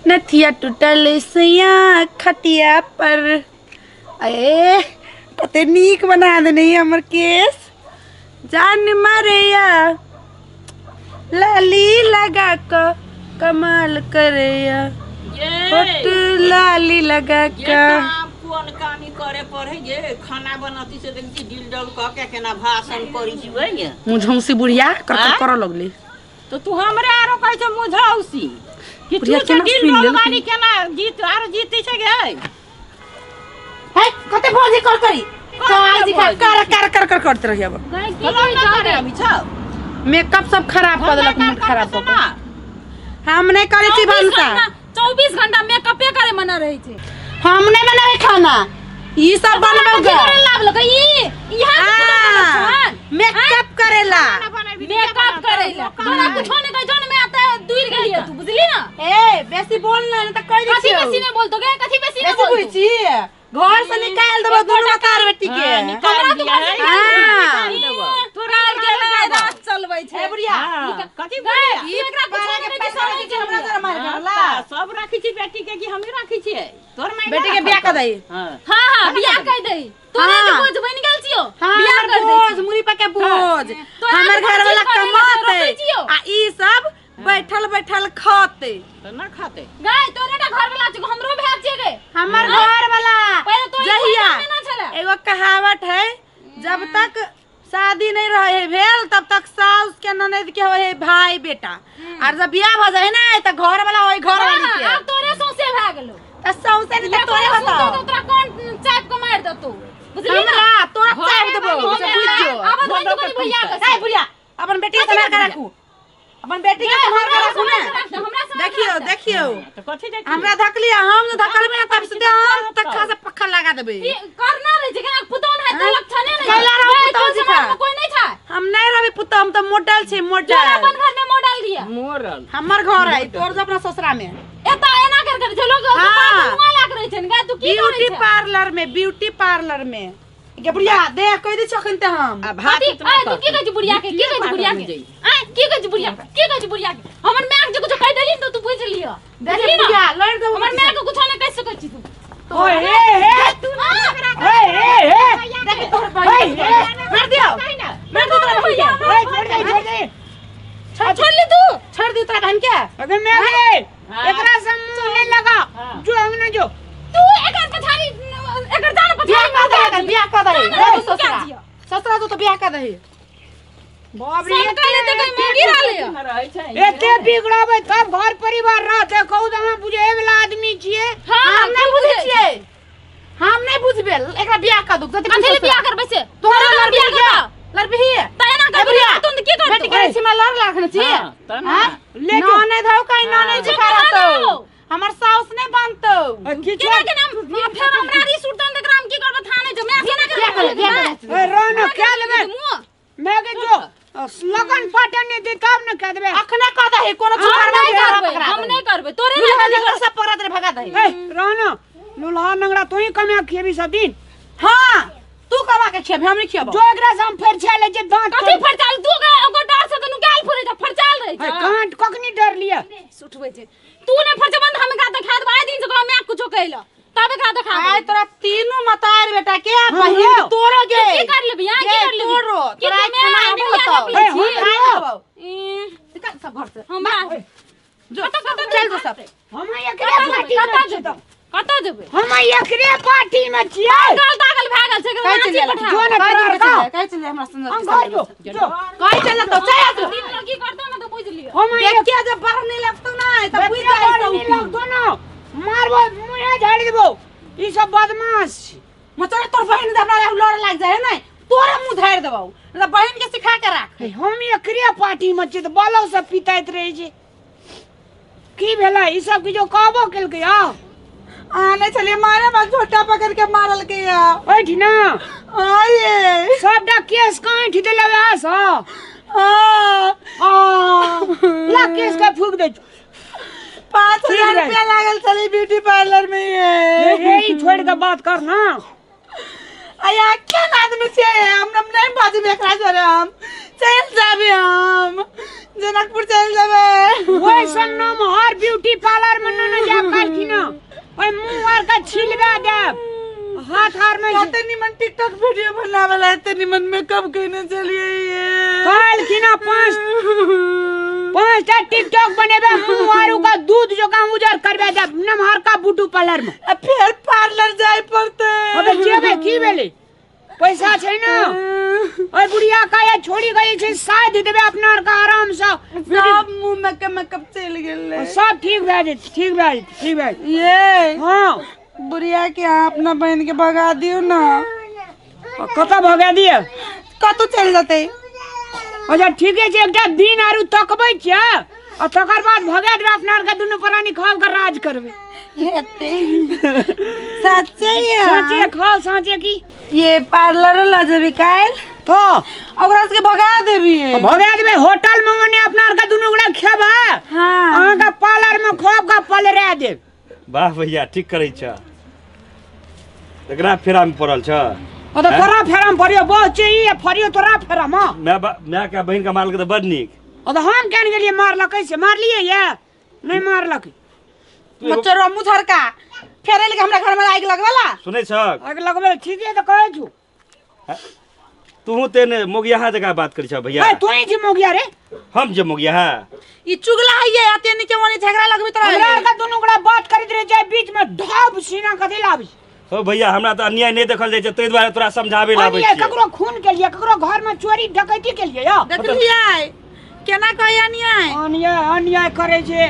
नथिया टूटल सैया खटिया पर। ए कते नीक बना देने ये हमर केस। जान मारैया लाली लगा क कमाल करैया, होट लाली लगा ये क। काम कोन काम ई करे पड़े जे खाना बनती से देखी छी डिल डल क के केना भाषण करी छी वही ने। मुझौसी बुढ़िया कर कर आँय? करऽ लगली। तो तू हमरे आरो कहै छै मुझौसी कि तू बुढ़िया जे केना डिल सुनि डल लेलकै? वाली केना जीत आरो जीते छै गे। है कते भौजी कर करी काज का कर कर कर कर करते रहिए। अब गई की बोला कहै ना छौ करे गे? अभी छौ मेकअप सब खराब कर देलक, मूड खराब कऽ के। हम नहीं करे छी भनसा। 24 घंटा मेकअपे करे मना रहै छै। हम नहीं बनावे खाना, ई सब बनबै कथी करे लागल ई यहाँ से खाना बनबै छन? मेकअप करेला। मेकअप करेला तोरा कुछो नहीं कहै छौ ने, मैं आता दूर गेलियै तू बुझली ना। ए बेसी बोल ना, नहीं त कहि दै कथी छियौ। बेसी नहीं बोलतो गे, कथी बेसी नहीं बेसी बोलतो? बुझै छी, घर से निकाल देबो दुनू अतार बेटी के। हाँ, निकाल हमरा तो दिया घर से है। हाँ। निकाल देबो। तोरा आर के राज चलबै छै। ए बुढ़िया, हाँ, कथी गए, बुढ़िया? ई एकरा कुछो बारह नहीं के कहै छै, पैसा सब रखै छी, हमरा छै। जरा मार हाँ, करला। ता, सब राखै छी बेटी के कि हमही राखै छियै? तोर माय बेटी के बियाह कर दही। हाँ। हाँ हाँ बियाह कर दही। तोरा जे हाँ। बोझ बनि गेल छियौ, हाँ, बियाह हमर कर दै बोझ छी। मुड़ी पर के बोझ। तोरा हमर जे घर वाला भौजी करे ला कमाते रोकै छियौ। आ ई सब बैठल बैठल खाते। तो ना खाते। गए तोरे टा घर वाला छियौ, हमरो भाय छियै गे। हमर घर वाला पहिले तो ई जहिया घर में ना छलै। एगो कहावत है, जब तक शादी नहीं रहे है भेल तब तक सास के ननद के होए है भाई बेटा, और जब बियाह भ जाए ना त घर वाला होए घर वाली हाँ, के। आब तोरे सौंसे भए गेलो। त सौंसे नहीं त तोरे सुनतो होतो। तो तोरा कौन चाप के मार देतो, बुझली ना? हमरा तोरा चाप देबो, हम से बुझ जो। आब धोइ तो कनी भैया के। ए बुढ़िया, अपन बेटी के संभाल के राखू, अपन बेटी के संभाल के राखू ना। हमरा संभाल के देखियो राखू। देखियो, तो कथी देखियो? हमरा धकलिया, हम न धकलबे ना तब से हम तक्खा से पक्खा लगा देबे। ई करना रहै छै, केना पुतौह है तो लक्षणे नहीं। कैला रहू गए, पुतौह तोर जी का। समाज में कोई नहीं छै। हम नहीं रहबे पुतौह, हम तो मॉडल छी, मॉडल। तोरा अपन घर में मॉडल दिया। मोरल। हमर घर है, तोर जो अपना ससुरा में। एता एना कर कर छै लोग, हाँ। बाप मुआ लाग रहै छै गे, तू की करै ब्यूटी छै? पार्लर में, ब्यूटी पार्लर में। गे बुढ़िया देख कहि दै छौ अखन ते हम। आ भात कथी? इतना आय, तू की कहै छी बुढ़िया के? की कहै छी बुढ़िया के? आय, की कहै छी बुढ़िया के? की कहै छी बुढ़िया के? हमर माय के जे कुछो कहि देली ने त तू बुझि लिअ। देख बुझली ना? बुढ़िया लड़ि देबौ। हमर माय के कुछो नहि कहि सकै छी तू। ओए हे हे तू ना हे हे हे देख तोहर बहिन मार दियौ, मार दियौ तोरा बहिन के। ओए छोड़ दे, छोड़ दे। छोड़ ली तू, छोड़ दी तोरा बहिन के। अरे मैं रे एकरा से मुंह नहीं लगा, जो अंगना जो। तू एकर पछाड़ी एकर जान बियाह पछाड़ी कर दही, एकर बियाह कर दही। ना, ना, तू ससुरा क्या जियो? ससुरा तू तो बियाह कर दही। बाप रे, सब कहले तऽ कोई मौगी रहलै में रहै छै। एते बिगड़ाबै तब घर परिवार रहतै। कहू तऽ अहाँ बुझै वाला आदमी छियै? हाँ, हम नहीं की बुझै बुझै छियै, हम नहीं बुझबे। एकरा बियाह कर दू। कथी ले बियाह करबै से? तोहरा तोरा लड़बी बियाह क्या? करबौ? लड़बी? तऽ एना करबै बुढ़िया, तुम की करतौ? बेटी के सीमा लड़ लाखने छी। हाँ, तऽ ना। हाँ? ले जो। ननद हौ कहीं ननद जी चुप खा रह रहतौ। ना। हमर साउस नहीं बनतौ। किछु केना केना फेर हमरा री सुरतन त एकरा हम की करबै थाने जो मैं केना बियाह कर, बियाह कर। ए रोनो क्या लेबै? मुंह मैं के जो लगन पाटन नहीं दे तब न कह देबे। अखने कह दही कोनो हम छुपार नहीं में करबै, हम नहीं करबै तोरे लूल्हा ना नंगड़ा सब पकड़ा दे, भगा दही। ए रोनो लूल्हा नंगड़ा तू ही कमा खेबी सब दिन। हां तू कमा के खेबे, हम नहीं खेबो। जो एकरा से हम फेर छे ले जे दांत कथी फरचाल तू गे ओकर डर से तनु गाल फुरे छ फरचाल रहे ए छ कांट कखनी डर लिया सुठबै छै तू ने फरचबंद हम एकरा देखा देबै। आइ दिन से मैं कुछो कहलो तब एकरा देखा आइ देबै। तोरा तीनू मतार बेटा के हम बहिन लो। तोरो गे। की कर लेबी, हाँ, की गे, कर लेबी? तोरो की तोरा तू खाना मैं नहीं भैया होतौ। रोपले ए, छी? हम खाना लो। देबौ। ई, निकल सब घर से। हमरा जो कतऽ कतऽ चल जो सब। हम एकरे पार्टी में कतऽ छियै। जेबै? कतऽ जेबै? हम एकरे पार्टी में छियै। पागल तागल भए गेल छै एकरा कहीं राँची चलि पठा। जो ने कहीं तोरा चलि का। जा, कहीं चलि जा, हमरा सुन्दर हम घर जो जो कहीं चलि तो चल आ तू। दिन लड़की करतौ ने तऽ बुझि लिअ। हम देख के जब बढ़ने लगतौ ना तब बुझि बच्चा जाइ बड़ सब। लगतो ना मारबो मुँहे झाड़ि देबो। ई सब बदमाश छी। मतलब तोर बहिन हमरा लड़ लाग जाए नहीं तोरे मुंह धारि देबौ, मतलब बहिन के सिखा के राख। हे, हम एकरे पार्टी में छियै तऽ बालो सब पिताइत रहै छै। की भेलै ई सब किछो कहबो केलकै? आ आने चलिए मारे बा झोटा पकड़ के मारल के या ओठ ना आये सबटा केस काटि देले वएह सँ। हाँ। आ ला केस के फूक दै छौ। 5000 ठीक है। रुपया लागल चली ब्यूटी पार्लर में ये। हे, ई छोड़ के बात कर ना। आया क्या आदमी छे, हम नहीं बाजबे एकरा जोरे, हम चल जाबे, हम जनकपुर चल जाबे। ओइ सन नाम हर ब्यूटी पार्लर में न जाय पथार में कते निमन टिकटॉक वीडियो बनावेला एते निमन मेकअप केने चलिए ये। काल खिना पांच पांच टा टिकटॉक बनेबे, मुंह आरू का दूध जोका उजर करबे जब नमहर का बूटू पार्लर में। आ फेर पार्लर जाय पड़ते। अबे जेबे की भेलै, पैसा छै ना। ओए बुढ़िया का या छोड़ी गई छै, साध देबे अपना आर का आराम से। सब मुंह में के मेकअप चलि गेलै। सब ठीक भए जेतै, ठीक भए जेतै, ठीक भए जेतै। ये हाँ बुढ़िया के अहाँ अपना बहन के भगा दियौ ना। कतऽ भगा दिअ? कतौ चलि जेतै। अच्छा ठीके छै, एकटा दिन आरू तकबै छियै आ तकर बाद भगा देबै अपना आरके, दुनू प्राणी खाव के राज करबै। हेतै सच्चे ये? साँचे खाओ, साँचे की। ये पार्लर ल जेबी काल्हि तो ओकरा सबके भगा देबी। भगा देबै होटल में, मने अपना आरके दुनू गोरा खेबै। हाँ अहाँके पार्लर में खोब के पलरा देब। वाह भैया, ठीक करै छ, एकरा फेरा में पड़ल छ। ओ तऽ तोरा फेरा में पड़ियो बहुत छै, ई फरियो तोरा फेरा में। माय माय के बहिन के मारलक तऽ बड़ नीक। ओ तऽ हम केन गेलियै मारलकै से? मारलियै ये नहि मारलक। मच्छर मुँह झरका फेर एल हमरा घर में आगि लगवेला। सुनै छक? आगि लगबै ठीके तऽ कहै छु। तू तेने मोगियाहा जकाँ बात करै छ भैया। ए तू ही छी मोगिया रे। हम जे मोगियाहा? ई चुगला है ये आते नीचे वनी झगड़ा लगबैत रहे। हमरा आर के दुनू गोरा बात करैत रहे छै, बीच में ढब सीना कथी लाबै। हो भैया, हमरा तऽ अन्याय नहि देखल जाइ छै, ताहि दुआरे तोरा समझाबै लए आबै अन्याय छियै। ककरो खून के लिए, ककरो घर में चोरी डकैती के लिए यो। देखलियै केना कहै अन्याय? अन्याय अन्याय करै छै।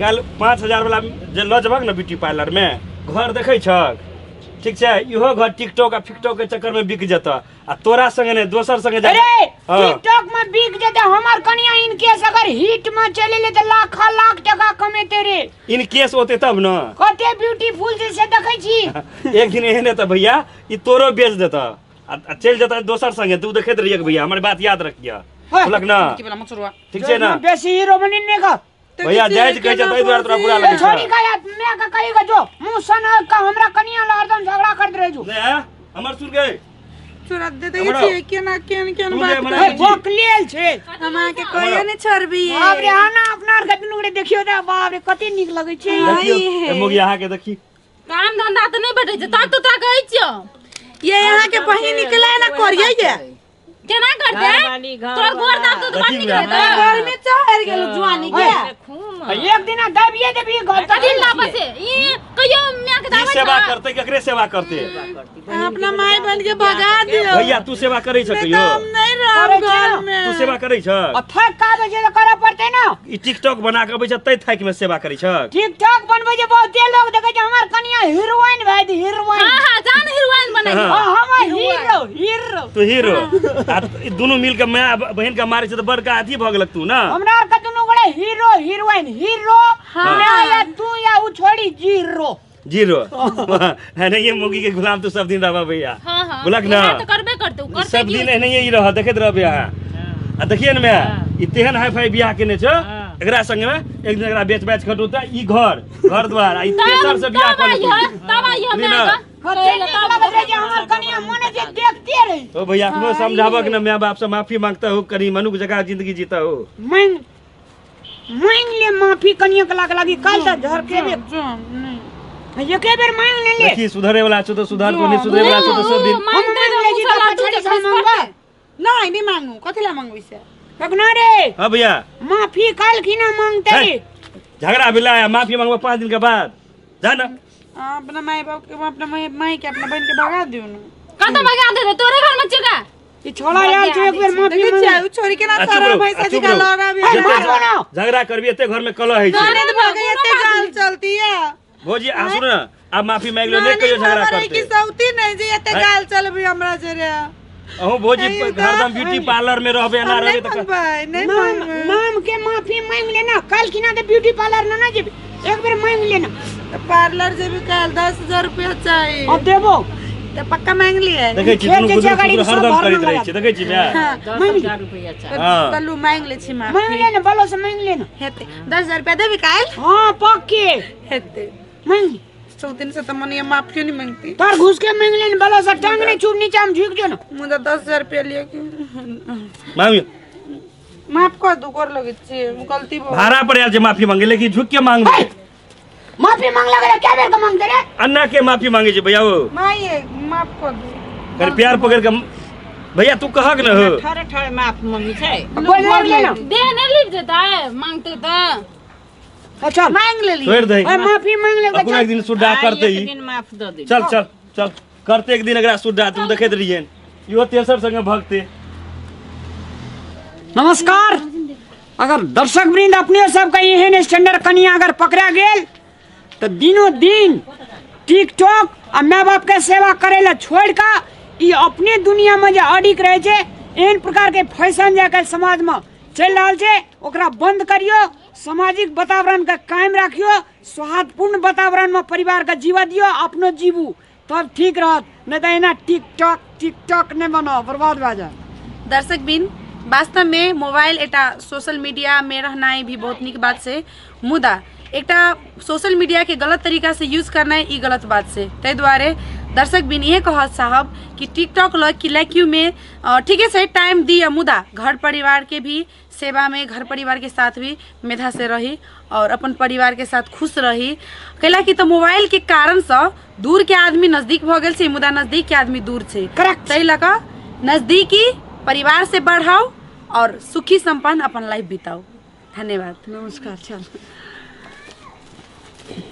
काल्हि 5000 वाला जे लऽ जेबहक ने ब्यूटी पार्लर में, घर देखै छक? ठीक छै, इहो घर टिकटॉक आ फिकटॉक के चक्कर में बिक जेतऽ आ तोरा संगे नहि दोसर संगे जा। अरे हाँ। टिकटॉक में बिक जेतै हमर कनिया, इन केस अगर हिट में चलि एलै तऽ लाख लाख टका कमेतै रे। इन केस ओते तब न। कते ब्यूटीफुल छै से देखै छी। एक दिन एहन हेतै भैया, ई तोरो बेच देतऽ आ चलि जेतऽ दोसर संगे, तू देखैत रहिए भैया, हमर बात याद रखिए। हाँ। बोलक ना? की वाला मछुआ। ठीक छै ना? बेसी हीरो बनी ने का भैया जायज कहै छै ताहि दुआरे तोरा बुरा लगै छोड़ी छै। का यार मैं का कही का जो मुंह सन का हमरा कनिया ला हरदम झगड़ा करत रहे जो। नहि हैं? हमर सुन गए चोरा दे दे हमरा- छियै केना केन केन तू बात जे हमरा- करै। ए बकलेल छै। हम अहाँके कहियो नहि छोड़बी। बाप रे, आना अपना आर के दुनू गोटे देखियो त बाप रे कते नीक लगै छै। देखियौ आई हे। ए मोगिया अहाँके देखी। काम धंधा तऽ नहि भेटै छै तब तऽ तोरा कहै छियौ। ये यहाँ के बहिन निकले ना करिए ये। केना करते? घरवाली, घरवाला। तोर गोर दाँत तो बड़ नीक देखी हेतौ। गर्मी चढ़ गेल जुआनी के। एक दिन दबिए देबी घर। कथी लाबै छै ई कहियो माय के ई दाबै सेवा छै। करते केकरे सेवा करते? अहाँ अपना माय बन के भगा दियौ। भैया तू सेवा करै छ नहीं कहियो? तो हम नहीं रहब करै छियै। घर में। तू सेवा करै छ? आ थक का आबै छै तऽ करऽ पड़तै ना। ई टिकटॉक बना के अबै छ तै थाकि में सेवा करै छ। टिकटॉक बनबै छै बहुते लोग देखै छै, हमर कनिया हीरोइन भए जेतै, हीरोइन। हाँ हाँ जान हीरोइन बनै हाँ। हाँ, हमर हीरो हीरो। तू हीरो आ ई दुनू मिल के माय बहिन के मारै छ तऽ बड़का अथी भऽ गेलक तू ना। हमरा आर के दुनू गोरे हीरो हीरोइन हीरो। हाँ। ना या तू या उ छोड़ी जीरो। जीरो है नहीं, ये मुगी के गुलाम तू सब दिन रहबा भैया। हाँ हाँ बोलक ना? एना तऽ करबे करतौ, करतै सब की? दिन एनाहिए ही रह, देखैत रहबै अहाँ। आ देखिए ने माय, ई तेहन हाई फाई बियाह केने छौ, एकरा संगे में एक दिन एकरा बेच बेच खटू तऽ ई घर घर द्वार आ ई तेसर से बियाह तब कऽ आइह, लेतौ। तब आइह बुझली माय ना? के। कते नीक लगैत रहै छै हमर कनिया, मोन जे देखते रही। ओ भैया अपनो समझाबक ने, माय बाप से माफी मांगता हो, कनी मनुख जकाँ जिंदगी जीता हो। मांग मांग ले माफी कनिया के लाग लागी काल तऽ झरकेबे। एके बेर मांग ले ले। देखी सुधरे वाला छौ तऽ सुधार तो, नहीं सुधरे वाला छौ तऽ सब दिन हम मांग ले छी तऽ पछाड़ी से मांगबै। नहीं नहीं मांगू, कथी ला मांगू से? कखना रे? हाँ भैया माफी काल की ना मांगते है, रे? झगड़ा भेला है, माफी मांगबो 5 दिन के बाद जा ना। अहाँ अपना माय बाप के, अपना माय माय के अपना बहन के भगा दियौ ना। कतऽ भगा देतै? तोरे घर में छिका। ई छोड़ा आयल छै, एक बेर माफी देखै मांग। छियै उ छोरी केना आ चुप सारा रहू, आ भैंसा चुप जी का रहू। लड़ा भी। ए, जते मारबो ना। झगड़ा करबी एते घर में कलह होइ छै। ननद भऽ गई एते गाल चलती है। भौजी आ सुन ना, आब माफी मांगि लो, नहीं नानी कहियो झगड़ा हमर है कि करते। सौती नहीं जे एते हैं? गाल चलबी हमरा जरे। अहूँ भौजी नहीं तऽ- हरदम ब्यूटी पार्लर में रहबे ना हम रहबे नहीं तऽ मांगबै, नहीं नाम मांगबै। नाम के माफी मांग लेना, कल की ना तो ब्यूटी पार्लर ना ना जेबी, एक बेर मांग लेना। तऽ पार्लर जेबी काल्हि 10,000 रुपया चाही। अब देबो। तऽ पक्का मांग लिए? देखै छी खेत दुनू जे गुदुर छै गाड़ी फुदुर सब हरदम भरना करैत रहै लगा। छै, देखै छी माय? हाँ। 10,000 रुपया चाही। हाँ। कल्लू मांग ले छी मांग माफी। लेना, बोलो से मांग लेना। हेतै 10,000 रुपया देबी काल्हि? हाँ पक्के हेतै। मांग ले। 100 दिन से तऽ मनिया माफियो नहीं मांगती। तोर घुस के मांग लेना, बोलो से टांग नहीं चुप नीचा में झुक जो ना। मुदा 10,000 रुपया लिअ के मांगियो। माफ कर दू, कर लगै छी गलती भऽ भाड़ा पर आयल छै माफी मांगे, लेकिन झुक के मांगबै। माफी मांग लगे रे, क्या बेर के मांगते रे? अन्ना के माफी मांगे छै भैया ओ। माय माफ कऽ दू। कनि प्यार पकड़ के भैया तू कहक न हो। ठरे ठरे माफ मंगी छै। गोर लागि ले ना। देह नहि लिप जेतै मांगते तऽ। अच्छा मांग लेली। छोड़ दही। ओए, माफी मांग ले। अपनो एक दिन सुड्डा आइ करते एक ही। दिन माफ दऽ दे। चल चल चल, करते एक दिन एकरा सुड्डा, तू देखैत रहियन इहो तेसर संगे भगते। नमस्कार। अगर दर्शक वृंद अपने सबके एहन स्टैंडर्ड कनिया अगर पकड़ा गेल तऽ दिनो दिन टिकटॉक आ माय बाप के सेवा करे ला छोड़ के ई अपने दुनिया में जे अडिक रहे छै, एहन प्रकार के फैशन जे आइकाल्हि समाज में चलि रहल छै ओकरा बंद करियो। सामाजिक वातावरण के कायम राखियो, सौहार्दपूर्ण वातावरण में परिवार के जीवा दियो, अपनो जीवू तब ठीक रहत, नहीं तऽ एना टिकटॉक टिकटॉक नहीं बनाओ, बर्बाद भए जाए। दर्शक बिन, वास्तव में मोबाइल एकटा सोशल मीडिया में रहनाइ भी बहुत नीक बात छै, मुदा एकटा सोशल मीडिया के गलत तरीका से यूज करनाइ ई गलत बात छै। ताहि दुआरे दर्शक बिन इहे कहत साहब कि टिकटॉक लग कि लैक्यू में ठीके छै टाइम दिअ, मुदा घर परिवार के भी सेवा में घर परिवार के साथ भी मेधा से रही और अपन परिवार के साथ खुश रही। कैला कि तऽ मोबाइल के कारणसँ दूर के आदमी नजदीक भऽ गेल छै, मुदा नजदीक के आदमी दूर छै। करेक्ट। ताहि लऽ कऽ नजदीकी परिवार से बढ़ाउ और सुखी संपन्न अपन लाइफ बिताउ। धन्यवाद। नमस्कार। चल।